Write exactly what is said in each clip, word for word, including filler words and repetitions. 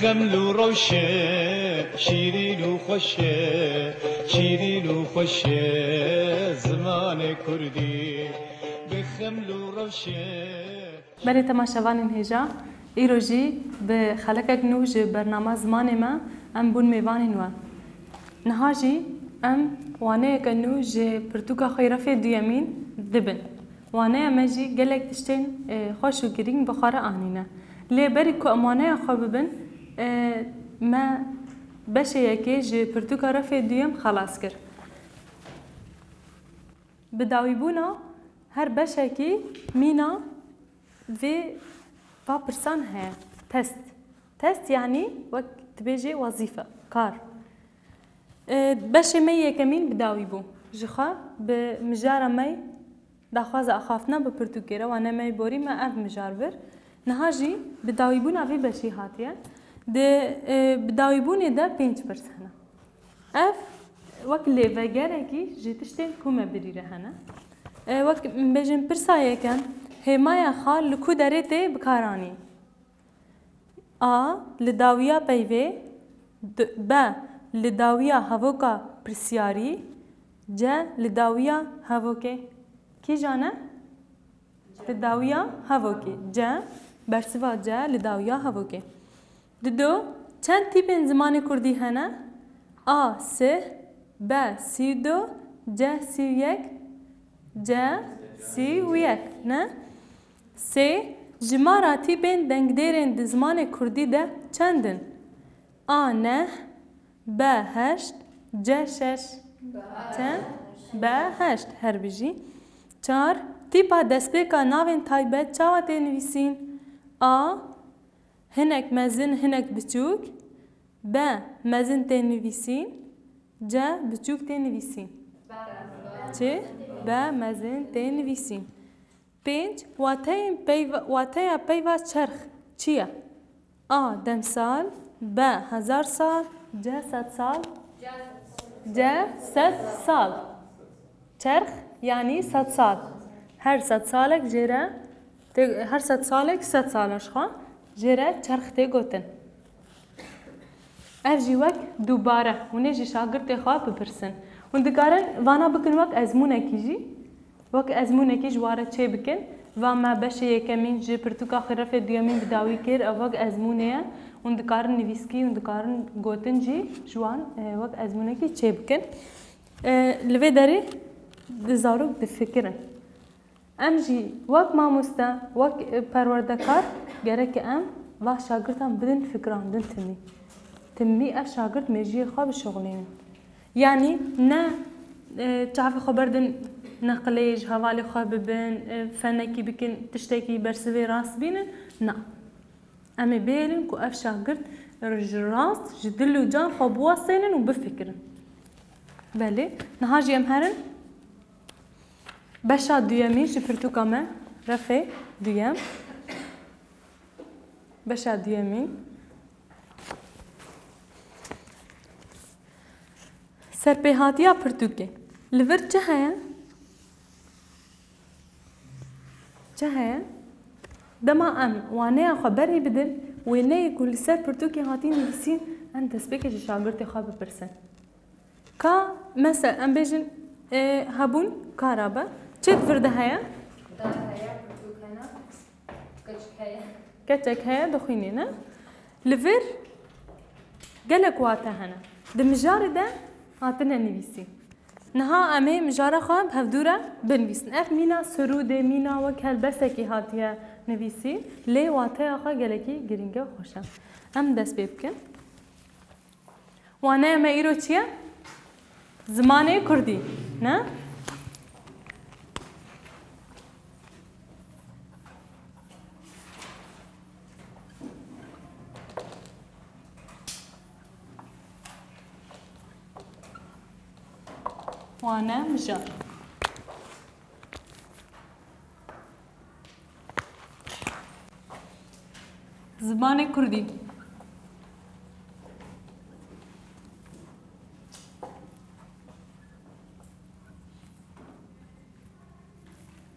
Xeml û rewşe, şîrîn û xweş e, şîrîn û xweş e, zimanê kurdî. Bi xeml û rewşe. Belê temaşevanên hêja, îro jî bi xelekek nû ji bernama zimanê me em bûn mêvanên we. Niha jî em waneyeke nû ji pirtûka xwe yê refê duyemîn dibin. Waneya me jî gelek tiştên, e, xweş û girîng bi xwe re anîne. Lê berî ku em waneya xwe bibin, e, me beşê yekê ji pirtûka refê duyem xelas kir. Bi dawîbûna her beşekî mîna vê va pirsan heye. Test. Test yanî wek dibêjê wezîfe, kar. E, beşê me yekemîn bi dawî bû. Ji xwe bi mijara me daxwaza axaftina bi pirtûkê re, wane me borî me ev mijar vir. Niha jî bi dawîbûna vê beşî hatiye. Di, e, bi dawîbûnê de pênc pirs hene. Ev wek lêvegerekî ji tiştên ku me birî re hene. E, wek bêjin pirsa yekem, hêmaya xal li ku derê tê bikaranîn? A. Li dawiya peyvê. D-, B. Li dawiya hevoka pirsyarî. C. Li dawiya hevokê. Kîjan e? Li dawiya hevokê. C. Bersiva C li dawiya hevokê. Dido, çend tîpên zimanê kurdî hene? A. Sih. B. Sî û du. C. Sî û yek. C. Sî û yek. Ne? Sê, jimara tîpên dengdêrên di zimanê kurdî de çend in? A. Neh. B. Heşt. C. Şeş. Çend? B. Heşt. Her bijî. Çar, tîpa destpêka navên taybet çawa tê nivîsîn? A. Hinek mezin, hinek biçûk. B. Mezin tê nivîsîn. C. Biçûk tê nivîsîn. Çi? B. Mezin tê nivîsîn. Pênc, wateyên peyva, wateya peyva çerx çi ye? A. Demsal. B. Hezar sal. C. Sedsal. C. Sedsal. Çerx yanî sedsal. Her sedsalek jê re tê, her sedsalek sed sal e ji xwe jê re çerx tê gotin. Ev jî wek dubare, hûn ê ji şagirtê xwe bipirsin. Hûn dikarin vana bikin wek ezmûnekî jî. Wek ezmûnekî ji wan re çê bikin. Va me beşê yekemîn ji pirtûka xirefê duyemîn bi dawî kir, ev wek ezmûnê ye. Hûn dikarin nivîskî, hûn dikarin gotin jî ji wan, e, wek ezmûnekî çê bikin. E, li vê derê di zarok difikirin. Em jî wek mamoste, wek, e, perwerdekar gerek em va şagirtan bidin fikirandin timî. Timî ev şagirt mêjiyê xwe bişuxulînin. Yanî ne, e, çavê xwe berdin neqilê ji hevalê xwe bibin, e, fenekî bikin, tiştekî bersivê rast bînin. Na. Em ê bihêlin ku ev şagirt ji rast, ji dil û can xwe biwestênin û bifikirin. Belê, niha jî em herin beşa duyemîn ji pirtûka me, refê duyem. Beşa duyemîn. Serpêhatiya pirtûkê. Li vir çi heye? Çi heye? Dema em waneya xwe berê bidin, wêneyê ku li ser pirtûkê hatî nivîsîn, em destpêkê ji şagirtê xwe bipirsin. Ka, mesel, em bêjin, e, hebûn kara be. Çi di vir de heye? Dar heye, pirtûk hene, keçik heye. Keçek heye, dixwînî, ne? Li vir gelek wate hene. Di mijarê de hatine nivîsîn. Niha em ê mijara xwe bi hevdû re binivîsin. Ev mîna serûdê, mîna wek helbesekî hatiye nivîsîn, lê wateya xwe gelekî girîng e û xweş e. Em dest pê bikin. Waneya me îro çi ye? Zimanê kurdî, ne? Wane mijar. Zimanê kurdî.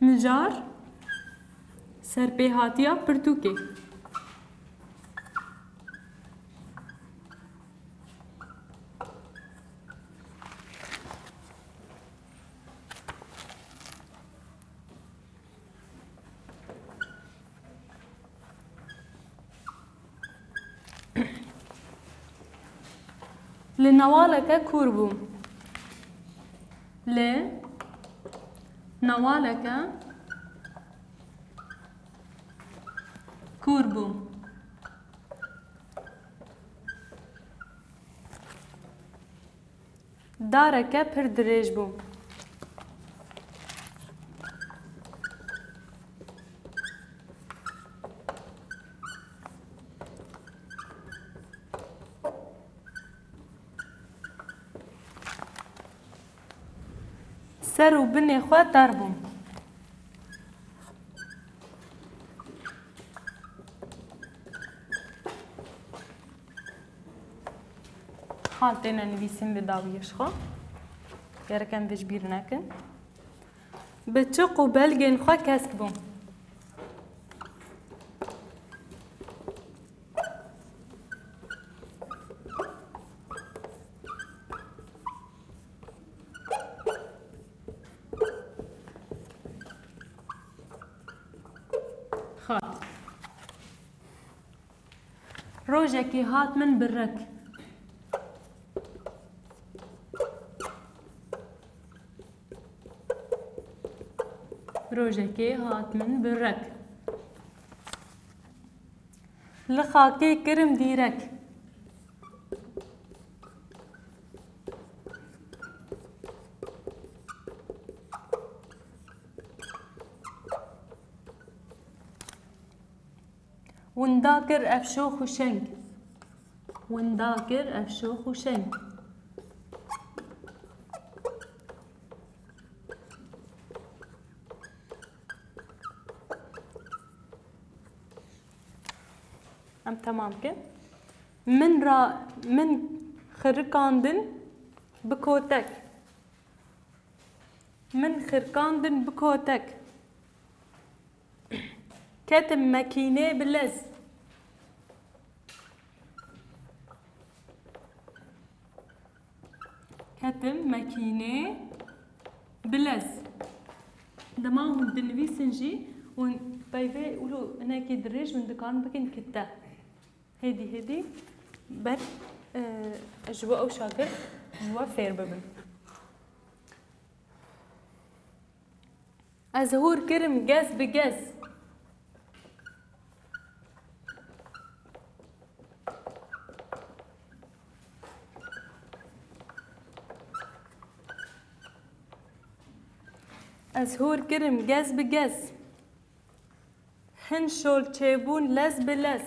Mijar, serpêhatiya pirtûkê. Li newaleke kûr bû. Li newaleke kûr bû. Dareke pir dirêj bû. Ser û binê xwe tar bûn. Xal têne nivîsîn bi dawiyê ji xwe. Gerek em vê ji bîr nekin. Bi çiq û belgên xwe kesk bûn. Xat. Rojekê hat min birek. Rojekê hat min birek. Li xakê kirim dîrek. Winda kir ev şox û şeng. Winda kir ev şox û şeng. Em temam kin. Min ra, min xirikandin bi kotek. Min xirkandin bi kotek. Ketim mekînê bi lez. Ketim mekînê bi lez. Dema hûn dinivîsin jî, hûn peyvê wilo hinekî dirêj hûn dikarin bikin kite. Hêdî hêdî ber, e, ji bo ew şagird ji we fêr bibin. Ez hûr kirim gez bi gez. Ez hûr kirim gez bi gez. Hin şol çêbûn lez bi lez.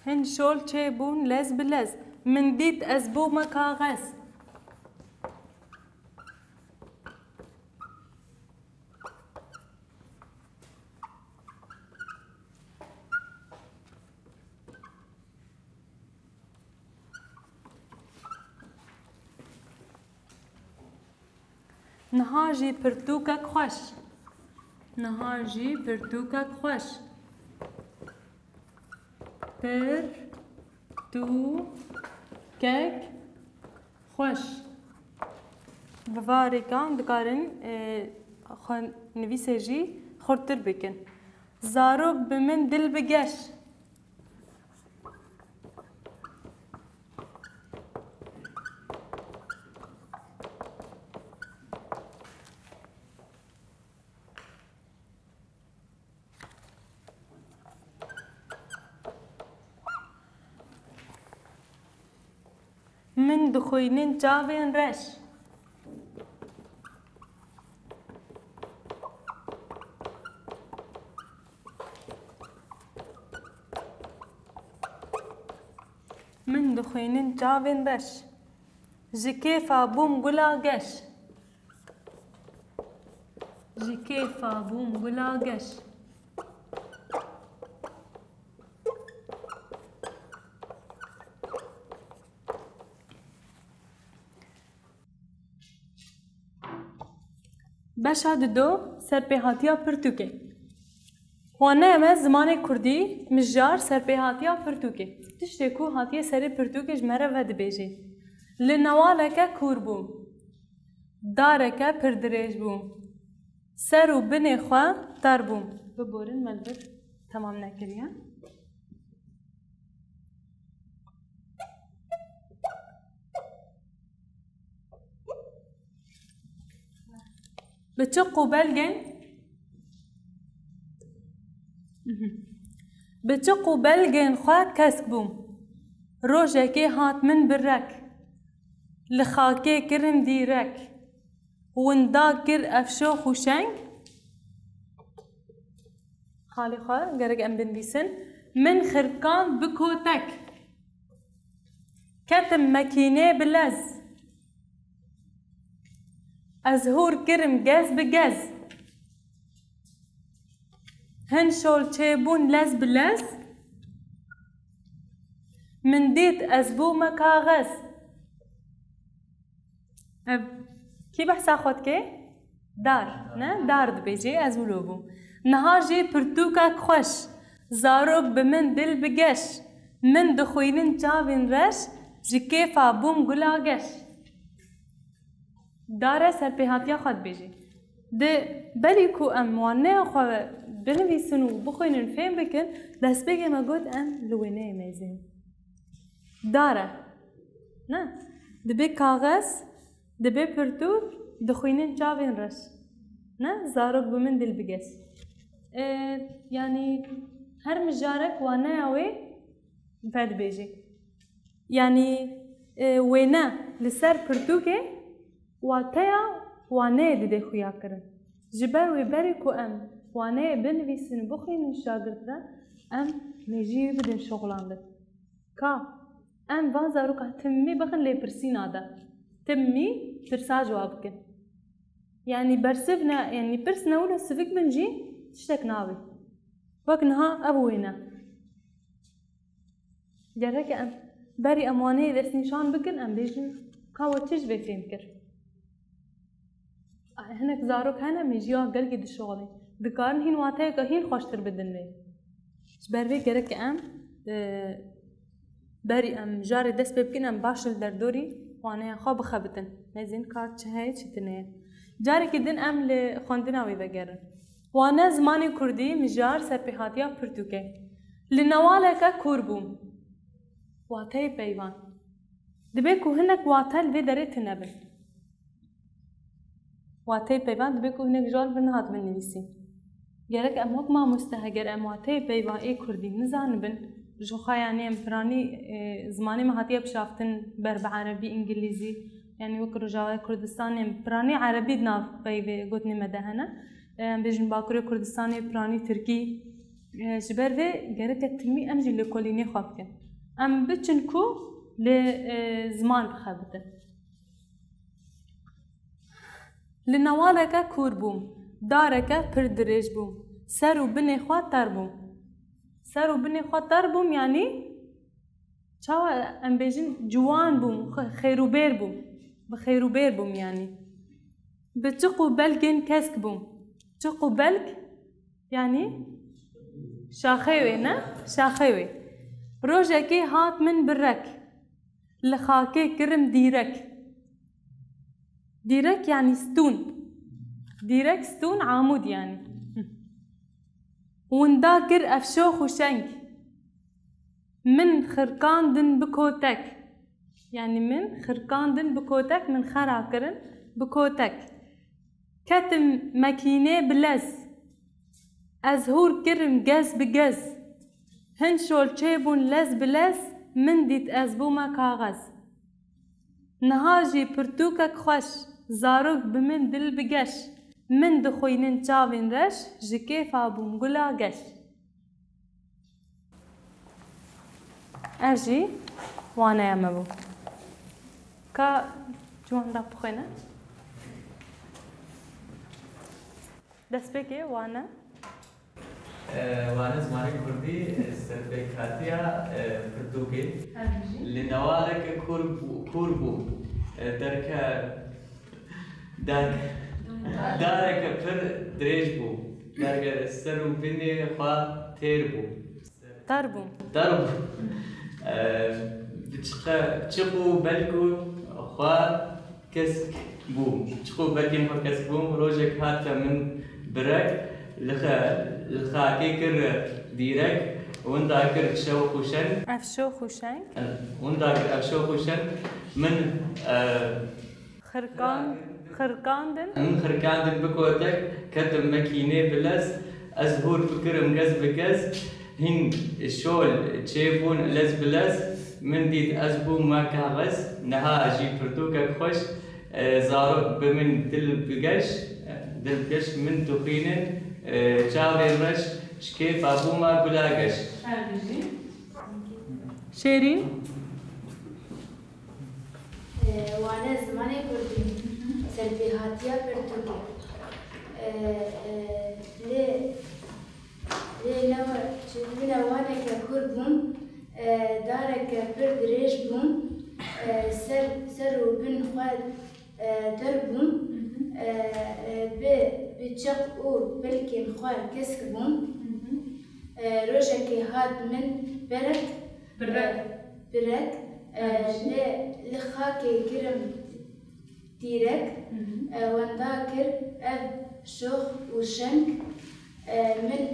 Hin şol çêbûn lez bi lez. Min dît ez bûme kaxez. Niha jî pirtûkek xweş. Niha jî pirtûkek xweş. Pirtûkek xweş. Bi vê rêkan dikarin, e, xwe nivîsê jî xurtir bikin. Zarok bi min dil bi geş. Min dixwînin çavên reş. Min dixwînin çavên reş. Ji kêfa bûm gula geş. Ji kêfa bûm gula geş. Beşa dido, serpêhatiya pirtûkê. Wane me zimanê kurdî, mijar serpêhatiya pirtûkê. Tiştê ku hatiye serê pirtûkê ji me re vedibêjê. Li newaleke kûr bû. Dareke pir dirêj bû. Ser û binê xwe tar bû. Biborin, me li vir temam nekiriye. Bi çiq û belgên Bi çiq û belgên xwe kesk bûm. Rojekê hat min bi rek. Li xakê kirim dîrek. Winda kir ev şox û şeng. Xalê xwe gerek em binivîsin. Min xirkan bi kotek. Ketim mekînê bi lez. Ez hûr kirim gez bi gez. Hin şol çêbûn lez bi lez. Min dît ez bûme kaxez. Ev kî behsa xwe dike? Dar, ne? Dar dibêjê, ez wilo bûm. Niha jî pirtûkek xweş. Zarok bi min dil bi geş. Min dixwînin çavên reş, ji kêfa bûm gula geş. Dare serpêhatiya xwe dibêje. Di berî ku em waneya xwe binivîsin û bixwînin fêm bikin, destpêkê me got em li wêneyê mêzin. Dare. Ne? Dibe kaxez, dibe pirtûk, dixwînin çavên reş. Ne? Zarok bi min dil biges. E, yanî her mijarek waneya wê vedibêje. Yanî, e, wêne li ser pirtûkê wateya waneyê dide xuya kirin. Ji ber wê berê ku em waneyê binivîsin û bixwînin şagirt re, em mêjiyê bidin şixulandin. Ka em van zaroka timî bixin lêpirsîna de. Timî pirsa ji wa bikin. Yanî bersiv ne, yanî pirs ne wilo sivik bin jî tiştek nabe. Wek niha ev wêne. Gerek em berî em waneyê destnîşan bikin, em bêjin ka we çi ji vê fêm kir? Hinek zarok hene, mêjiya gelkî dişixulin. Dikarin hîn wateyeke hîn xweştir bidin wê. Ji ber vê gerek em, e, berî em mijarê dest pê bikin, em baş li derdorî waneya xwe bixebitin. Mêzin ka çi heye, çi tune ye. Carekî din em li xwendina wê vegerin. Wane zimanê kurdî, mijar serpêhatiya pirtûkê. Li newaleke kûr bûm. Wateyê peyvan. Dibe ku hinek wate li vê derê tune bin. Wateyê peyvan dibe ku hinek ji wan bi nihat bin nivîsî. Gerek em wek mamoste heger em wateyê peyvan ê kurdî nizanibin, ji xwe yanî em piranî, e, zimanê me hatiye bişaftin ber bi erebî, îngilîzî, yanî wek Rojavayê Kurdistanê em piranî erebî di nav peyvê gotinê me de hene. E, em bêjin Bakurê Kurdistanê piranî tirkî. E, ji ber vê gereke timî em jî lêkolînê xwe bikin. Em biçin ku lê, e, ziman bixebitin. Li newaleke kûr bûm, dareke pir dirêj bûm, ser û binê xwe ter bûm. Ser û binê xwe ter bûm, yanî çawa em bêjin, ciwan bûm, xwe-, xêrûbêr bûm. Bi xêrûbêr bûm, yanî. Bi çiq û belgên kesk bûm. Çiq û belg, yanî şaxê wê, ne? Şaxê wê. Rojekê hat min bi rek. Li xakê kirim dîrek. Dîrek yanî stûn. Dîrek stûn, amûd yanî. Winda kir ev şox û şeng. Min xirkandin bi kotek. Yanî min xirkandin bi kotek, min xera kirin bi kotek. Ketim mekînê bi lez. Ez hûr kirim gez bi gez. Hin şol çêbûn lez bi lez, min dît ez bûme kaxez. Niha jî pirtûkek xweş, zarok bi min dil bi geş. Min dixwînin çavên reş, ji kêfa bûm gula geş. Ev jî waneya me bû. Ka ciwan da bixwîne. Destpêkê wane. E, wane zimanê kurdî, e, serpêkhatiya, e, pirtûkê. Li newaleke kûr bû, kûr bû. E, derke, dar-, dareke pir dirêj bû. Derke ser û binê xwe têr bû. Ter bûm. Ter bûm. E, bi çiqe-, çiq û belk û xwe kesk bûm. Çiq û belkên xwe kesk bûm. Rojek hate min birek, li xe-, li xakê kir dîrek, winda kir şew xûşen. Ev şox û şeng. Winda kir ev şox û şen. Min, e, Xirkan. Xirkandin. Min xirkandin bi kotek, ketim mekînê bi lez, ez hûr bikirim gez bi gez, hîn şol çêbûn lez bi lez, min dît ez bûm weke rez, niha jî pirtûkek xweş, e, zarok bi min dil bigeş, e, dil bigeş min dixwînin, e, çavên reş, ji kêfa bûma gula geş. Her bijî. Şêrîn. Wane zimanê kurdî, serpêhatiya pirtûkê. Lê, lê newe, çi dibine waneke kûr bûm, dareke pir dirêj bûm, ser, ser û bin xwe ter bûm, bi, bi çeq û pilkên xwe kesk bûm. Rojekê hat min berek, Birek. Birek, e, li, li xakê kirim tîrek, e, wenda kir ev şox û şeng, e, min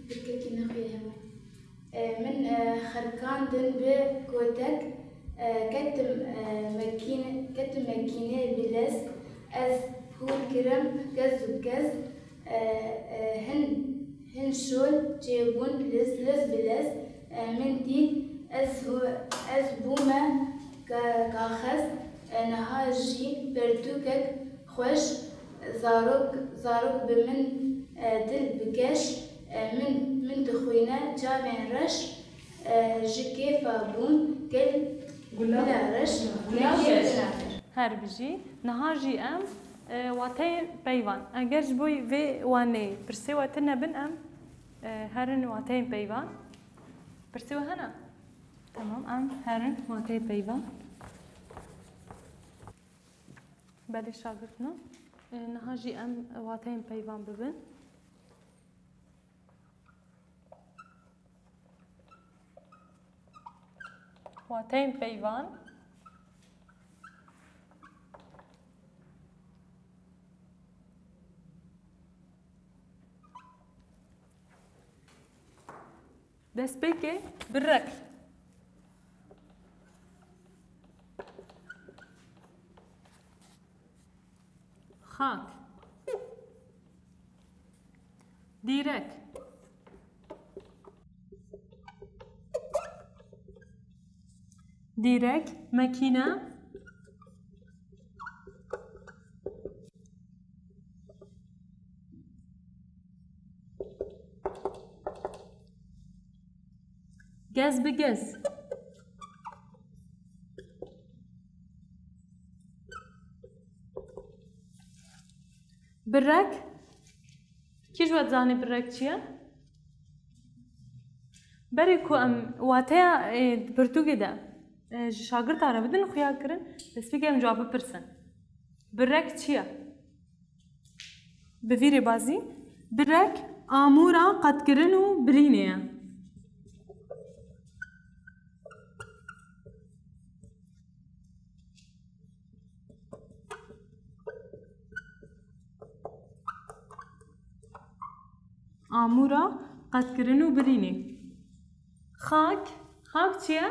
pirkekî nexwî hewa. E, min, e, xirkandin bi kotek, e, ketim, e, mekîne, ketim mekînê bi lez, ez hûr kirim gez û gez, e, e, hin Hin şol çêbûn lez, lez bi lez, e, min dît ez, ez bûme ka-, kaxez, e, niha jî pertûkek xweş, zarok, zarok bi min, e, dil bikeş, e, min, min dixwîne çavên reş, e, ji kêfa bûn gel gula reş, gula reş. Her bijî. Niha jî em, e, wateyên peyvan. Eger ji bo vê waneyê pirsê we tune bin, em, e, herin wateyên peyvan. Pirsê we hene? Tamam, em herin wateyê peyvan. Belê şagirtina. E, niha jî em wateyên peyvan bibin. Wateyên peyvan. Destpêkê birek. Xak. Dîrek. Dîrek, mekîne. Gez bi gez. Birek. Kî ji we dizane birek çi ye? Berê ku em wateya, ê, di pirtûkê de, ê, ji şagirta re bidin xuya kirin, destpêkê em ji wan bipirsin. Birek çi ye? Bi vî rêbazî, birek amûra qetkirin û birînê ye. Amûra qetkirin û birînê. Xak, xak çi ye?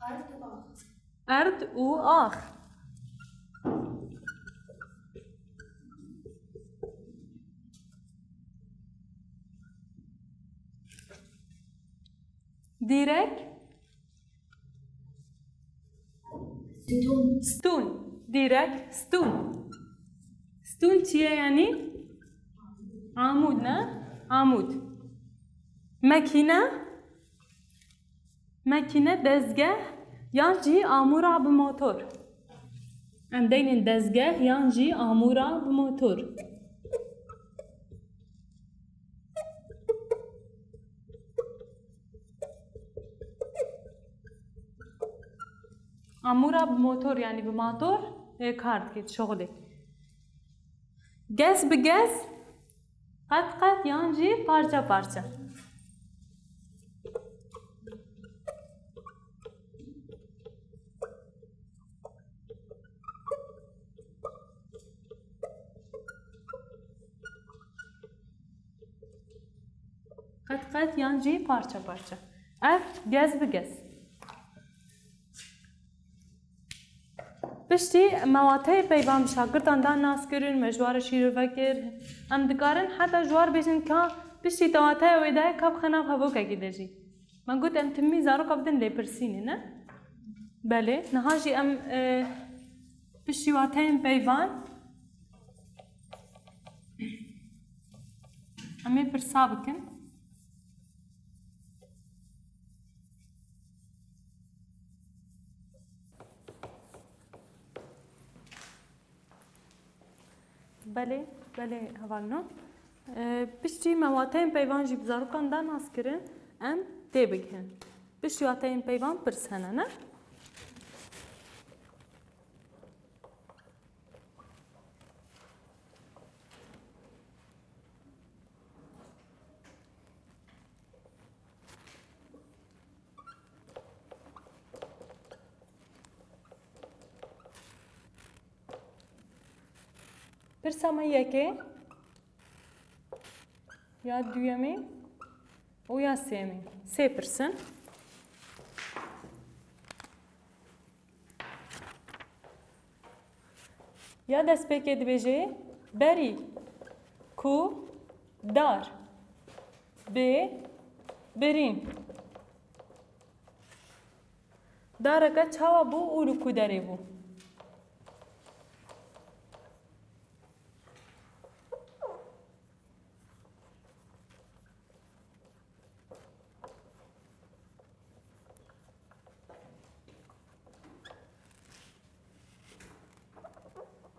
Erd û ax. Erd û ax. Dîrek. Stûn. Stûn. Dîrek stûn. Stûn çi ye yanî? Amûd ne? Amûd. Mekîne? Mekîne dezgeh yan jî amûra bi motor. Em deynên dezgeh yan jî amûra bi motor. Amûra bi motor, yanî bi motor, e, kar dike, dişuxulê. Gez bi gez, qet qet yan jî parça parça. Qet qet yan jî parça parça. Ev gez bi gez. Piştî me wateyê peyvan bi şagirtan da nas kirin, me ji wan re şîrove kir. Em dikarin heta ji wan bêjin ka piştî te wateya wê dayê ka bixe nav hevokekê de jî. Me got em timî zaroka bidin lêpirsînê, ne? Belê, niha jî em, e, piştî wateyên peyvan em ê pirsa bikin. Belê, belê hevalno. E, piştî me wateyên peyvan jî bi zarokan da nas kirin, em tê bigihin. Piştî wateyên peyvan pirs hene, ne? Pirsa me yekê, ya duyemî û ya sêyemî. Sê pirs in. Ya destpêkê dibêje, berî ku dar bê birîn, dareke çawa bû û li ku derê bû?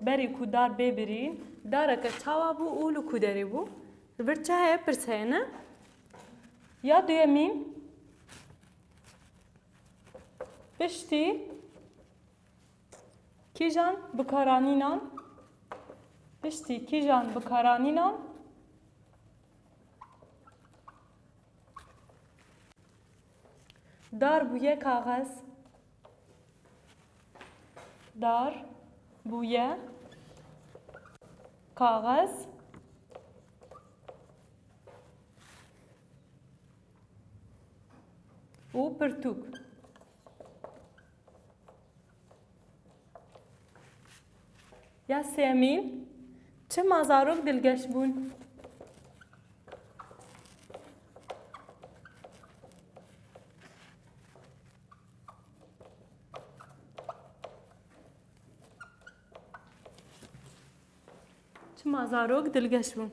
Berî ku dar bê birîn, dareke çawa bû û li ku derê bû? Li vir çi heye? Pirs heye, ne? Ya duyemîn, piştî kîjan bikaranînan, piştî kîjan bikaranînan dar bûye kaxez? Dar bûye kaxez û pirtûk. Ya sêyemîn, çima zarok dilgeş bûn? Çima zarok dilgeş bûn?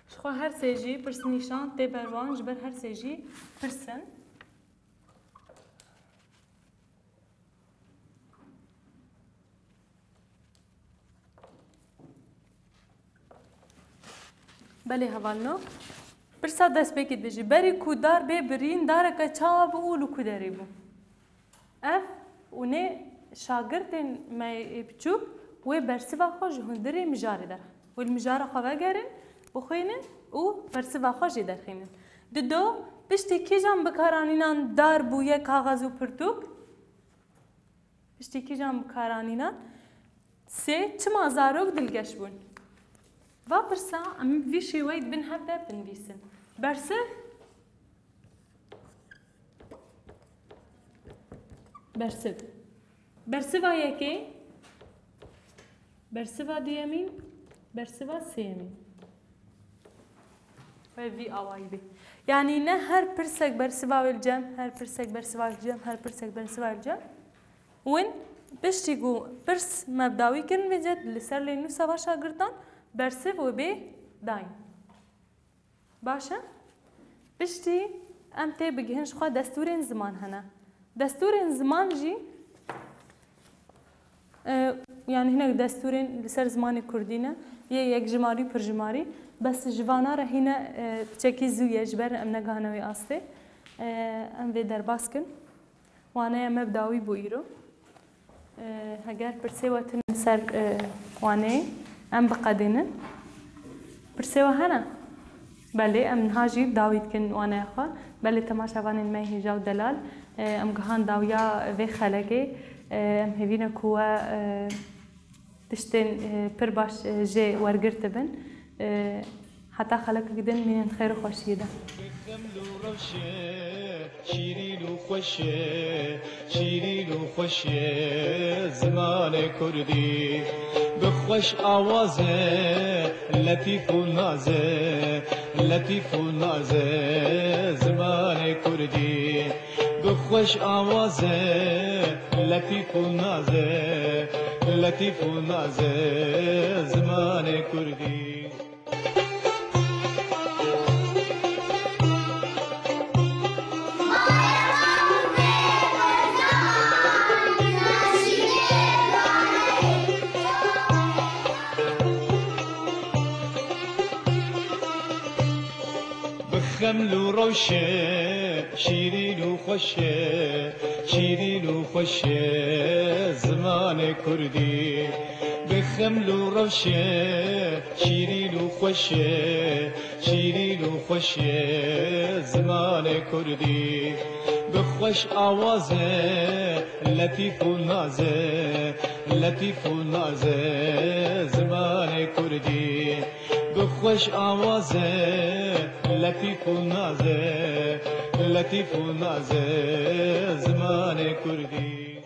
Ji xwe her sê jî pirsnîşan tê ber wan, ji ber her sê jî pirs in. Belê hevalno. Pirsa destpêkê dibêje, berî ku dar bê birîn, dareke çawa bû û li ku derê bû? Ev û nê şagirtên me ê biçûk wê bersiva xwe ji hundirê mijarê derxin. Wê li mijara xwe vegerin, bixwînin û bersiva xwe jê derxînin. Dido, piştî kîjan bikaranînan dar bûye kaxez û pirtûk? Piştî kîjan bikaranînan? Sê, çima zarok dilgeş bûn? Va pirsa em vî şêweyî dibin hev de binivîsin. Bersiv. Bersiv. Bersiva yekê. Bersiva duyemîn. Bersiva sêyemîn. Wê vî awayî bê. Yanî ne her pirsek bersiva wê li cem, her pirsek bersiva wê li cem, her pirsek bersiva wê li cem. Win piştî ku pirs me bi dawî kirin vê cet li ser lênûsa va şagirtan bersiv wê bê dayîn. Baş e? Piştî em tê bigihin ji xwe destûrên ziman hene. Destûrên ziman jî, e, yanî hinek destûrên li ser zimanê kurdî ne, yê yekjimarî û pirjimarî, bes ji vana re hîne, e, piçekî zû ye, ji ber em negihane wê astê. E, em vê derbas kin. Waneya me bi dawî bû îro. E, heger pirsê we tune li ser, e, waneyê, em biqedînin. Pirsê we hene? Belê, em niha jî dawî dikin waneya xwe. Belê, temaşevanên me hêja û delal, e, em gihan dawiya vê xelekê. E, em hêvî ne ku we, e, tiştên, e, pir baş, e, jê wergirtibin. E, Heta xelekek din mînin xêr û xweşiyê de. Şîrîn û xweş e, şîrîn û xweş e zimanê kurdî. Bi xweş awaz e, letîf û naz e, letîf û naz e zimanê kurdî. Bi xweş awaz e, letîf û naz e, letîf û naz e zimanê kurdî. Bi xeml û rewş e, şîrîn û xweş e, şîrîn û xweş e zimanê kurdî. Bi xeml û rewş e, şîrîn û xweş e, şîrîn û xweş e zimanê kurdî. Bi xweş awaz e, letîf û naz e, letîf û naz e zimanê kurdî. Bi xweş awaz e, letîf û naz e, letîf û naz e zimanê kurdî.